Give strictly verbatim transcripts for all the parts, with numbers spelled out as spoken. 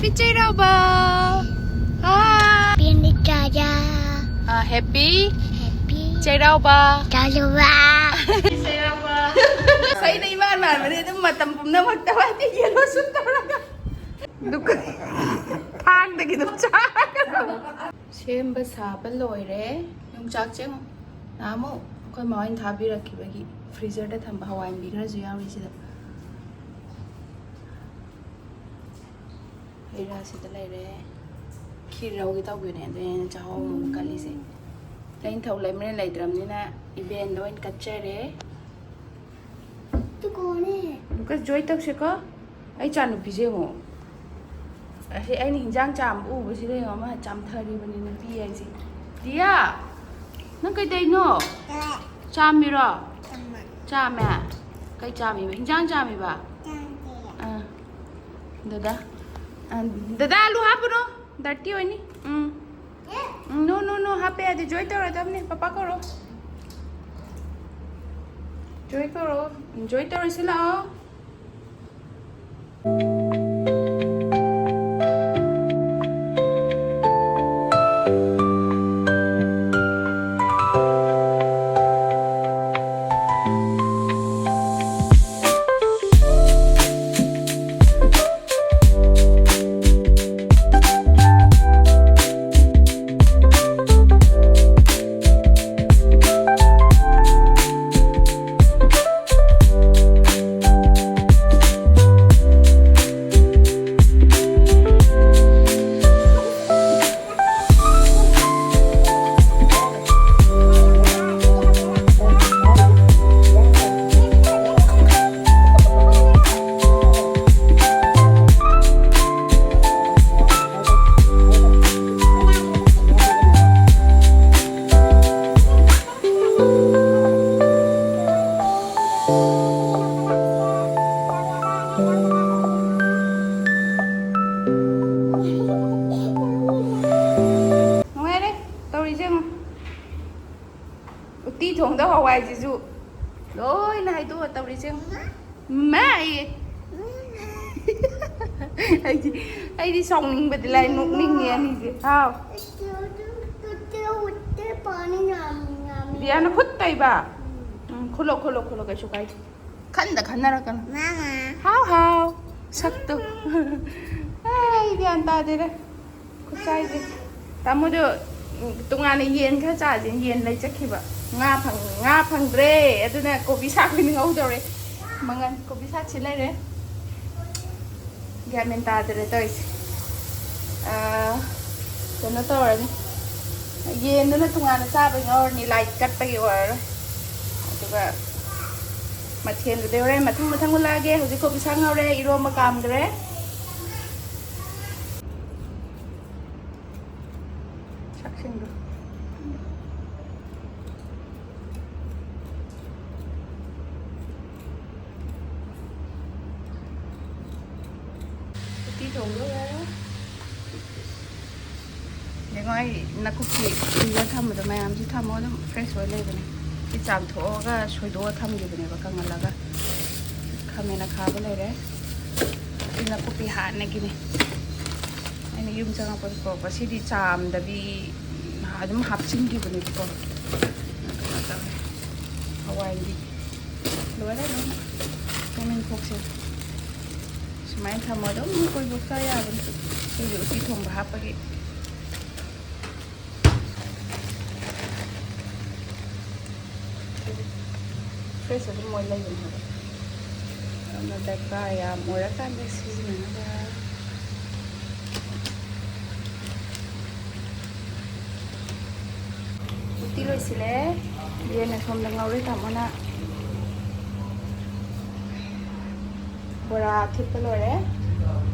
Happy ꯆꯩꯔꯥꯎꯕ꯫ Hi꯫ Happy ꯆꯩꯔꯥꯎꯕ꯫ Happy ꯆꯩꯔꯥꯎꯕ꯫ ꯆꯩꯔꯥꯎꯕ꯫ ꯑꯩꯅ ꯏꯃꯥꯟ ꯃꯥꯟꯕꯅꯦ ꯑꯗꯨꯝ ꯃꯇꯝ ꯄꯨꯝꯅꯃꯛꯇ ꯃꯥꯗꯤ yellow suit ꯇꯧꯔꯒ꯫ ꯗꯨꯀꯥꯟ ꯊꯥꯡꯗꯒꯤ ꯑꯗꯨꯝ ꯆꯥꯔꯒ꯫ ꯁꯦꯝꯕ ꯁꯥꯕ ꯂꯣꯏꯔꯦ꯫ ꯌꯣꯡꯆꯥꯛꯁꯦ ꯌꯦꯡꯉꯣ꯫ ꯅꯍꯥꯟꯃꯨꯛ ꯑꯩꯈꯣꯏ ꯃꯥ ꯍꯣꯏꯅ ꯊꯥꯕꯤꯔꯛꯈꯤꯕꯒꯤ freezer ꯗ ꯊꯝꯕ ꯍꯋꯥꯏ ꯃꯨꯕꯤ ꯈꯔꯁꯨ ꯌꯥꯎꯔꯤ ꯁꯤꯗ꯫ ꯍꯩ ꯔꯥ ꯁꯤꯗ ꯂꯩꯔꯦ꯫ ꯈꯤꯔ ꯂꯧꯒꯦ ꯇꯧꯕꯅꯦ, ꯑꯗꯨꯅ ꯑꯩꯅ ꯆꯥꯍꯧ ꯑꯃꯨꯛ ꯀꯜꯂꯤꯁꯦ꯫ ꯂꯩꯅꯤꯡꯊꯧ ꯂꯩꯃꯔꯦꯟ ꯂꯩꯇ꯭ꯔꯕꯅꯤꯅ ꯏꯕꯦꯟꯗ ꯑꯣꯏꯅ ꯀꯠꯆꯔꯦ꯫ ꯂꯨꯀꯥꯁ, join ꯇꯧꯁꯦꯀꯣ꯫ ꯑꯩ ꯏꯆꯥ ꯅꯨꯄꯤꯁꯦ ꯌꯦꯡꯉꯣ꯫ ꯑꯁꯤ ꯑꯩꯅ ꯍꯤꯟꯖꯥꯡ ꯆꯥꯝꯕ ꯎꯕꯁꯤꯗ ꯌꯦꯡꯉꯣ, ꯑꯃ ꯆꯥꯝꯊꯔꯤꯕꯅꯤ ꯅꯨꯄꯤ ꯍꯥꯏꯁꯦ꯫ ꯗꯤꯌꯥ, ꯅꯪ ꯀꯩꯗꯧꯔꯤꯅꯣ? ꯆꯥꯝꯃꯤꯔꯣ? ꯆꯥꯝꯃꯦ꯫ ꯀꯩ ꯆꯥꯝꯃꯤꯕ? ꯍꯤꯟꯖꯥꯡ ꯆꯥꯝꯃꯤꯕ? ꯑꯥ꯫ ꯗꯗꯥ꯫ ꯑꯥ, ꯗꯗꯥ, ꯑꯂꯨ ꯍꯥꯞꯄꯨꯅꯣ꯫ Dirty ꯑꯣꯏꯅꯤ꯫ ꯎꯝ꯫ ꯎꯝ, no, no, no, ꯍꯥꯞꯄ ꯌꯥꯗꯦ꯫ Join ꯇꯧꯔꯗꯕꯅꯦ꯫ ꯄꯄꯥ ꯀꯧꯔꯣ꯫ Join ꯀꯧꯔꯣ꯫ Join ꯇꯧꯔꯁꯤ ꯂꯥꯛꯑꯣ꯫ ꯅꯨꯡꯉꯥꯏꯔꯦ ꯇꯧꯔꯤꯁꯦ ꯌꯦꯡꯉꯣ꯫ ꯎꯇꯤ ꯊꯣꯡꯗ ꯍꯋꯥꯏꯁꯤꯁꯨ ꯂꯣꯏꯅ ꯍꯩꯗꯣꯛꯑ ꯇꯧꯔꯤꯁꯦ ꯌꯦꯡꯉꯣ꯫ ꯃꯥ ꯑꯩ ꯑꯩꯗꯤ ꯑꯩꯗꯤ ꯁꯥꯎꯅꯤꯡꯕꯗꯤ ꯂꯥꯏ, ꯅꯣꯛꯅꯤꯡꯉꯦ ꯑꯅꯤꯁꯦ꯫ ꯍꯥꯎ꯫ ꯗꯤꯌꯥꯅ ꯈꯨꯠ ꯇꯩꯕ꯫ ꯎꯝ, ꯈꯨꯠꯂꯣ, ꯈꯨꯠꯂꯣ, ꯈꯨꯠꯂꯣ, ꯀꯩꯁꯨ ꯀꯥꯏꯗꯦ꯫ ꯈꯟꯗ ꯈꯟꯅꯔꯛꯀꯅꯨ꯫ ꯃꯥꯃꯥ꯫ ꯍꯥꯎ, ꯍꯥꯎ꯫ ꯁꯛꯇꯣ꯫ ꯑꯩ ꯒ꯭ꯌꯥꯟ ꯇꯥꯗꯦꯗ꯫ ꯈꯨꯠꯁꯥꯏꯁꯦ꯫ ꯇꯥꯃꯣꯗꯣ, ꯎꯝ, ꯇꯣꯉꯥꯟꯅ ꯌꯦꯟ ꯈꯔ ꯆꯥꯁꯦꯅ ꯌꯦꯟ ꯂꯩ ꯆꯠꯈꯤꯕ꯫ ꯉꯥ ꯐꯪ-, ꯉꯥ ꯐꯪꯗ꯭ꯔꯦ꯫ ꯑꯗꯨꯅ ꯀꯣꯕꯤ ꯁꯥꯛ ꯑꯣꯏꯅ ꯉꯧꯗꯧꯔꯦ꯫ ꯃꯪꯒꯟ ꯀꯣꯕꯤ ꯁꯥꯛꯁꯤ ꯂꯩꯔꯦ꯫ ꯒ꯭ꯌꯥꯟ ꯃꯦꯟ ꯇꯥꯗ꯭ꯔꯦ ꯇꯧꯔꯤꯁꯦ꯫ ꯑꯥ, ꯀꯩꯅꯣ ꯇꯧꯔꯅꯤ꯫ ꯌꯦꯟꯗꯨꯅ ꯇꯣꯉꯥꯟꯅ ꯆꯥꯕꯒꯤ ꯉꯧꯔꯅꯤ, ꯂꯥꯏꯠ ꯀꯠꯄꯒꯤ ꯑꯣꯏꯔꯔꯣꯏ꯫ ꯑꯗꯨꯒ ꯃꯊꯦꯜꯗꯨꯗꯤ ꯍꯣꯔꯦꯟ ꯃꯊꯪ ꯃꯊꯪ ꯎꯠꯂꯛꯑꯒꯦ꯫ ꯍꯧꯖꯤꯛ ꯀꯣꯕꯤ ꯁꯥꯛ ꯉꯧꯔꯦ, ꯏꯔꯣꯝꯕ ꯀꯥꯝꯈ꯭ꯔꯦ꯫ ꯁꯛꯁꯤꯡꯗꯣ꯫ ꯎꯇꯤ ꯊꯣꯡꯗꯧꯔꯦ꯫ ꯌꯦꯡꯉꯣ, ꯑꯩ ꯅꯥꯀꯨꯞꯄꯤ ꯁꯨꯔ ꯊꯝꯕꯗꯣ ꯃꯌꯥꯝꯁꯤ ꯊꯝꯃꯣ, ꯑꯗꯨꯝ ꯐ꯭ꯔꯦꯁ ꯑꯣꯏ ꯂꯩꯕꯅꯦ꯫ ꯁꯤ ꯆꯥꯝꯊꯣꯛꯑꯒ ꯁꯣꯏꯗꯣꯛꯑ ꯊꯝꯈꯤꯕꯅꯦꯕ ꯀꯪꯍꯜꯂꯒ꯫ ꯈꯥꯃꯦꯟ ꯑꯈꯥꯕ ꯂꯩꯔꯦ꯫ ꯁꯤ ꯅꯥꯀꯨꯞꯄꯤ ꯍꯥꯟꯅꯒꯤꯅꯦ꯫ ꯑꯩꯅ ꯌꯨꯝ ꯆꯪꯉꯛꯄꯗ ꯄꯨꯔꯛꯄ꯫ ꯁꯤꯗꯤ ꯆꯥꯝꯗꯕꯤ ꯑꯗꯨꯝ ꯍꯥꯞꯆꯤꯟꯈꯤꯕꯅꯦꯕꯀꯣ꯫ ꯀꯩꯅꯣ ꯇꯧꯔꯦ꯫ ꯍꯋꯥꯏꯗꯤ ꯂꯣꯏꯔꯦ ꯂꯣꯏꯅ꯫ ꯃꯃꯤꯡ ꯊꯣꯛꯁꯦ꯫ ꯁꯨꯃꯥꯏꯅ ꯊꯝꯃꯣ, ꯑꯗꯨꯝ ꯀꯨꯏꯕꯣꯛ ꯆꯥ ꯌꯥꯕꯅꯤ꯫ ꯁꯤꯁꯨ ꯎꯇꯤ ꯊꯣꯡꯕ ꯍꯥꯞꯄꯒꯤ꯫ ꯐ꯭ꯔꯦꯁ ꯑꯗꯨꯝ ꯑꯣꯏ ꯂꯩꯕꯅꯦ ꯍꯥꯏꯕ꯫ ꯑꯗꯨꯅ ꯗꯔꯀꯥꯔ ꯌꯥꯝ ꯑꯣꯏꯔꯀꯥꯟꯗ ꯁꯤꯖꯤꯟꯅꯅꯕ꯫ ꯎꯇꯤ ꯂꯣꯏꯁꯤꯜꯂꯦ꯫ ꯌꯦꯟ ꯑꯁꯣꯝꯗ ꯉꯧꯔꯦ ꯇꯥꯃꯣꯅ꯫ ꯕꯣꯔꯥ ꯊꯤꯠꯄ ꯂꯣꯏꯔꯦ꯫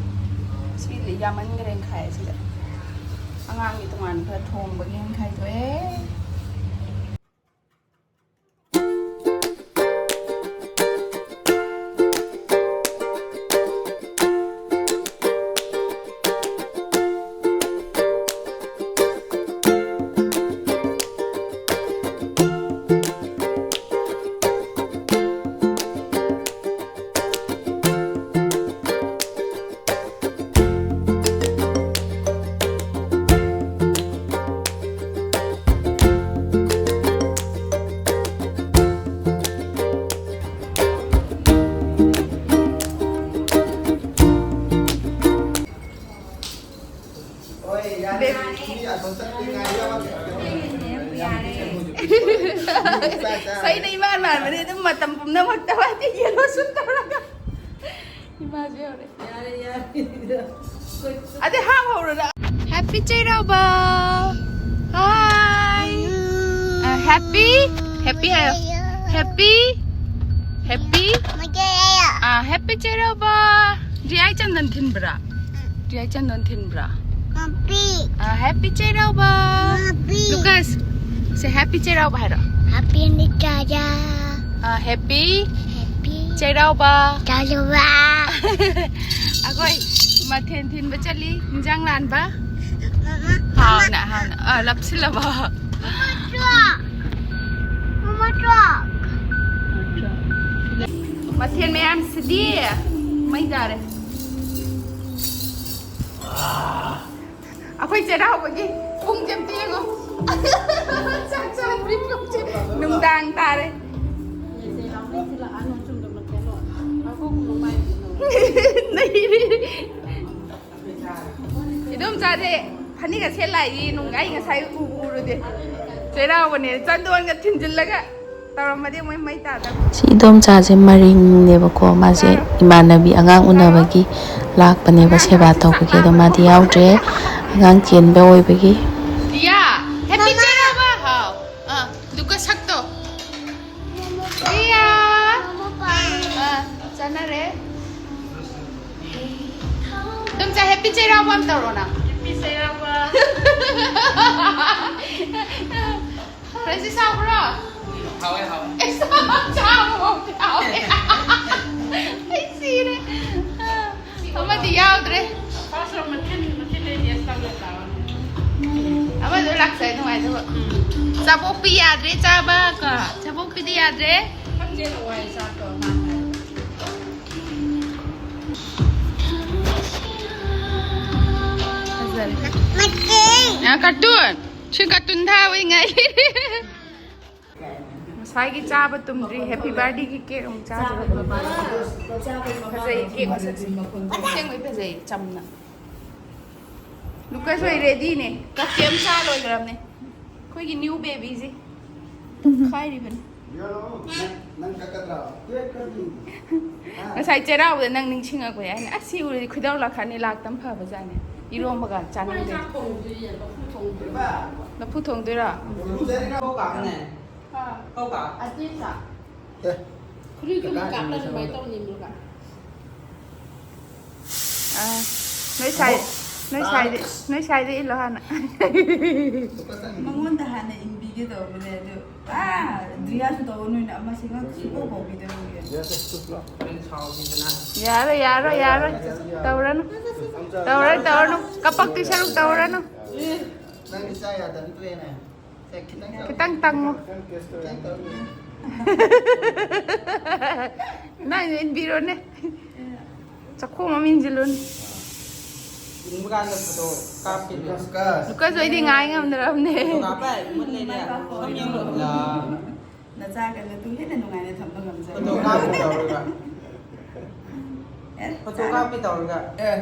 ꯁꯤ ꯌꯥꯝꯃꯟꯈ꯭ꯔꯦꯅ ꯈꯥꯏ ꯁꯤꯗ꯫ ꯑꯉꯥꯡꯒꯤ ꯇꯣꯉꯥꯟ ꯈꯔ ꯊꯣꯡꯕꯒꯤ ꯈꯥꯏꯗꯣꯛꯑꯦ꯫ ꯁꯩꯅ ꯏꯃꯥꯟ ꯃꯥꯟꯕꯅꯤ ꯑꯗꯨꯝ ꯃꯇꯝ ꯄꯨꯝꯅꯃꯛꯇ ꯃꯥꯗꯤ ꯌꯦꯜꯂꯣ ꯁꯨꯠ ꯇꯧꯔꯒ ꯏꯃꯥꯁꯨ ꯌꯧꯔꯦ꯫ ꯌꯥꯔꯦ, ꯌꯥꯔꯦ꯫ ꯑꯗꯩ ꯍꯥꯞ ꯍꯧꯔꯣ ꯅꯪ꯫ Happy ꯆꯩꯔꯥꯎꯕ꯫ Hi꯫ ꯑ, happy, happy ꯍꯥꯏꯌꯣ꯫ Happy, happy꯫ ꯑ, happy ꯆꯩꯔꯥꯎꯕ꯫ ꯔꯤꯌꯥꯏ ꯆꯟꯗꯣꯟ ꯊꯤꯟꯕ꯭ꯔꯥ? ꯔꯤꯌꯥꯏ ꯆꯟꯗꯣꯟ ꯊꯤꯟꯕ꯭ꯔꯥ? ꯑ, happy ꯆꯩꯔꯥꯎꯕ꯫ ꯂꯨꯀꯥꯁ, ꯁꯦ happy ꯆꯩꯔꯥꯎꯕ ꯍꯥꯏꯔꯣ꯫ Happy ꯅꯤꯇꯥꯖꯥ꯫ ꯑ, happy ꯆꯩꯔꯥꯎꯕ꯫ ꯆꯥꯂꯨꯕ꯫ ꯑꯩꯈꯣꯏ ꯃꯊꯦꯜ ꯊꯤꯟꯕ ꯆꯠꯂꯤ, ꯏꯟꯖꯥꯡ ꯂꯥꯟꯕ꯫ ꯍꯥꯎꯅ, ꯍꯥꯎꯅ꯫ ꯑ, ꯂꯞꯁꯤꯜꯂꯕ꯫ ꯃꯊꯦꯜ ꯃꯌꯥꯝꯁꯤꯗꯤ ꯃꯩ ꯇꯥꯔꯦ꯫ ꯑꯩꯈꯣꯏ ꯆꯩꯔꯥꯎꯕꯒꯤ ꯄꯨꯡꯁꯦ ꯑꯝꯇ ꯌꯦꯡꯉꯣ꯫ ꯆꯥꯛ ꯆꯥꯗ꯭ꯔꯤ ꯄꯨꯡꯁꯦ ꯅꯨꯡꯗꯥꯡ ꯇꯥꯔꯦ꯫ ꯅꯩꯔꯦ꯫ ꯏꯗꯣꯝꯆꯥꯁꯦ ꯐꯅꯦꯛꯀ ꯁꯦꯠ ꯂꯥꯛꯏ꯫ ꯅꯨꯡ-, ꯑꯩ ꯉꯁꯥꯏ ꯎꯕꯨ ꯎꯔꯨꯗꯦ꯫ ꯆꯩꯔꯥꯎꯕꯅꯦ ꯆꯟꯗꯣꯟꯒ ꯊꯤꯟꯖꯤꯜꯂꯒ ꯇꯧꯔꯝꯃꯗꯤ ꯃꯣꯏ ꯃꯩ ꯇꯥꯗꯕ꯫ ꯁꯤ ꯏꯗꯣꯝꯆꯥꯁꯦ ꯃꯔꯤꯡꯅꯦꯕꯀꯣ꯫ ꯃꯥꯁꯦ ꯏꯃꯥꯟꯅꯕꯤ ꯑꯉꯥꯡ ꯎꯅꯕꯒꯤ ꯂꯥꯛꯄꯅꯦꯕ, ꯁꯦꯕꯥ ꯇꯧꯕꯒꯤ꯫ ꯑꯗꯣ ꯃꯥꯗꯤ ꯌꯥꯎꯗ꯭ꯔꯦ, ꯑꯉꯥꯡ ꯆꯦꯟꯕ ꯑꯣꯏꯕꯒꯤ꯫ ꯗꯤꯌꯥ, happy ꯆꯩꯔꯥꯎꯕ꯫ ꯍꯥꯎ꯫ ꯑꯥ, ꯑꯗꯨꯒ ꯁꯛꯇꯣ꯫ ꯗꯤꯌꯥ꯫ ꯑꯥ, ꯆꯥꯟꯅꯔꯦ꯫ ꯑꯗꯨꯝ ꯆꯥ, happy ꯆꯩꯔꯥꯎꯕ ꯑꯃ ꯇꯧꯔꯣ ꯅꯪ꯫ Happy ꯆꯩꯔꯥꯎꯕ꯫ ꯐ꯭ꯔꯦꯟꯁꯤꯁ ꯍꯥꯎꯕ꯭ꯔꯣ? ꯍꯥꯎꯋꯦ, ꯍꯥꯎꯋꯦ꯫ ꯑꯩꯁ, ꯆꯥꯕ ꯐꯥꯎꯗꯤ ꯍꯥꯎꯋꯦ꯫ ꯑꯩ ꯁꯤꯔꯦ꯫ ꯑꯃꯗꯤ ꯌꯥꯎꯗ꯭ꯔꯦ꯫ ꯐꯥꯔꯁ ꯃꯊꯤꯟ, ꯃꯊꯤꯟ ꯂꯩꯇꯦ, ꯑꯁ ꯇꯧꯔꯦ, ꯇꯥꯕꯅꯦ꯫ ꯑꯃꯗꯣ ꯂꯥꯛꯆꯔꯦ, ꯅꯨꯡꯉꯥꯏꯖꯕ꯫ ꯎꯝ꯫ ꯆꯥꯕꯣꯛꯄꯤ ꯌꯥꯗ꯭ꯔꯦ, ꯆꯥꯕ ꯀꯣ꯫ ꯆꯥꯕꯣꯛꯄꯤꯗꯤ ꯌꯥꯗ꯭ꯔꯦ꯫ ꯈꯪꯗꯦ, ꯍꯋꯥꯏ ꯆꯥꯛꯇꯣ ꯃꯥ ꯍꯥꯏ꯫ ꯐꯖꯔꯦ꯫ ꯃꯇꯦꯡ꯫ ꯑ, cartoon꯫ ꯁꯤ cartoon ꯊꯥꯕꯩ ꯉꯥꯏ꯫ ꯉꯁꯥꯏꯒꯤ ꯆꯥꯕ ꯇꯨꯝꯗ꯭ꯔꯤ, happy birthday ꯒꯤ cake ꯑꯃꯨꯛ ꯆꯥꯗꯣꯏꯕ꯫ ꯐꯖꯩ cake ꯃꯁꯛꯁꯦ꯫ ꯑꯁꯦꯡꯕꯩ ꯐꯖꯩ, ꯆꯝꯅ꯫ ꯂꯨꯀꯁ ꯍꯣꯏ ꯔꯦꯗꯤꯅꯦ꯫ ꯀꯞꯀꯦꯝ ꯆꯥ ꯂꯣꯏꯈ꯭ꯔꯕꯅꯦ ꯑꯩꯈꯣꯏꯒꯤ ꯅ꯭ꯌꯨ ꯕꯦꯕꯤꯁꯦ꯫ ꯇꯨꯝꯈꯥꯏꯔꯤꯕꯅꯤ꯫ ꯅꯪ ꯀꯛꯀꯗ꯭ꯔꯥ? ꯉꯁꯥꯏ ꯆꯩꯔꯥꯎꯕꯗ ꯅꯪ ꯅꯤꯡꯁꯤꯡꯉꯛꯄ ꯌꯥꯏꯅꯦ꯫ ꯑꯁ, ꯁꯤ ꯎꯔꯗꯤ ꯈꯣꯏꯗꯧ ꯂꯥꯛꯈ꯭ꯔꯅꯤ꯫ ꯂꯥꯛꯇꯝ ꯐꯕ ꯖꯥꯠꯅꯦ꯫ ꯏꯔꯣꯝꯕꯒ ꯆꯥꯅꯤꯡꯗꯦ꯫ ꯂꯐꯨ ꯊꯣꯡꯗꯣꯏꯔꯥ? ꯀꯧꯀꯥ? ꯑꯦ, ꯐꯨꯔꯤꯠꯇꯨ ꯀꯥꯞꯄ ꯑꯗꯨꯃꯥꯏꯅ ꯇꯧꯅꯤꯡꯕ꯭ꯔꯣ? ꯑꯥ, ꯅꯣꯏ ꯁꯥꯏ ꯅꯣꯏ ꯁꯥꯏꯗ ꯅꯣꯏ ꯁꯥꯏꯗ ꯏꯜꯂꯣ ꯍꯥꯟꯅ꯫ ꯃꯉꯣꯟꯗ ꯍꯥꯟꯅ ꯏꯟꯕꯤꯒꯦ ꯇꯧꯕꯅꯦ ꯑꯗꯨ꯫ ꯑꯥ, ꯗ꯭ꯔꯤꯌꯥꯁꯨ ꯇꯧꯕ ꯅꯣꯏꯅ ꯑꯃ ꯁꯤꯃ ꯁꯨꯡꯇꯧ ꯇꯧꯕꯤꯗꯕꯒꯤ꯫ ꯌꯥꯔꯣꯏ, ꯌꯥꯔꯣꯏ, ꯌꯥꯔꯣꯏ꯫ ꯇꯧꯔꯅꯨ꯫ ꯇꯧꯔꯅꯨ, ꯇꯧꯔꯅꯨ꯫ ꯀꯄꯛꯇꯤ ꯁꯔꯨꯛ ꯇꯧꯔꯅꯨ꯫ ꯅꯪꯗꯤ ꯆꯥ ꯌꯥꯗꯕꯅꯤ, ꯇꯣꯛꯑꯦꯅꯦ꯫ ꯈꯤꯇꯪ ꯇꯪꯉꯨ꯫ ꯅꯪ ꯏꯟꯕꯤꯔꯣꯅꯦ꯫ ꯆꯥꯛꯈꯣꯝ ꯑꯃ ꯏꯟꯁꯤꯜꯂꯨꯅꯦ꯫ ꯏꯟꯕ ꯀꯥꯟꯗ ꯐꯣꯇꯣ ꯀꯥꯞꯈꯤꯅꯦ꯫ ꯂꯨꯀꯁ ꯍꯣꯏꯗꯤ ꯉꯥꯏ ꯉꯝꯗ꯭ꯔꯕꯅꯦ꯫ ꯐꯣꯇꯣ ꯀꯥꯞꯄ ꯃꯨꯠ ꯂꯩꯅꯦ꯫ ꯁꯝ ꯌꯦꯡꯉꯨ꯫ ꯂꯥ꯫ ꯅꯆꯥꯒ ꯅꯇꯨ ꯍꯦꯟꯅ ꯅꯨꯡꯉꯥꯏꯅ ꯊꯝꯕ ꯉꯝꯖꯩ꯫ ꯐꯣꯇꯣ ꯀꯥꯞꯄꯤ ꯇꯧꯔꯒ꯫ ꯑꯦ, ꯐꯣꯇꯣ ꯀꯥꯞꯄꯤ ꯇꯧꯔꯒ꯫ ꯑꯦ,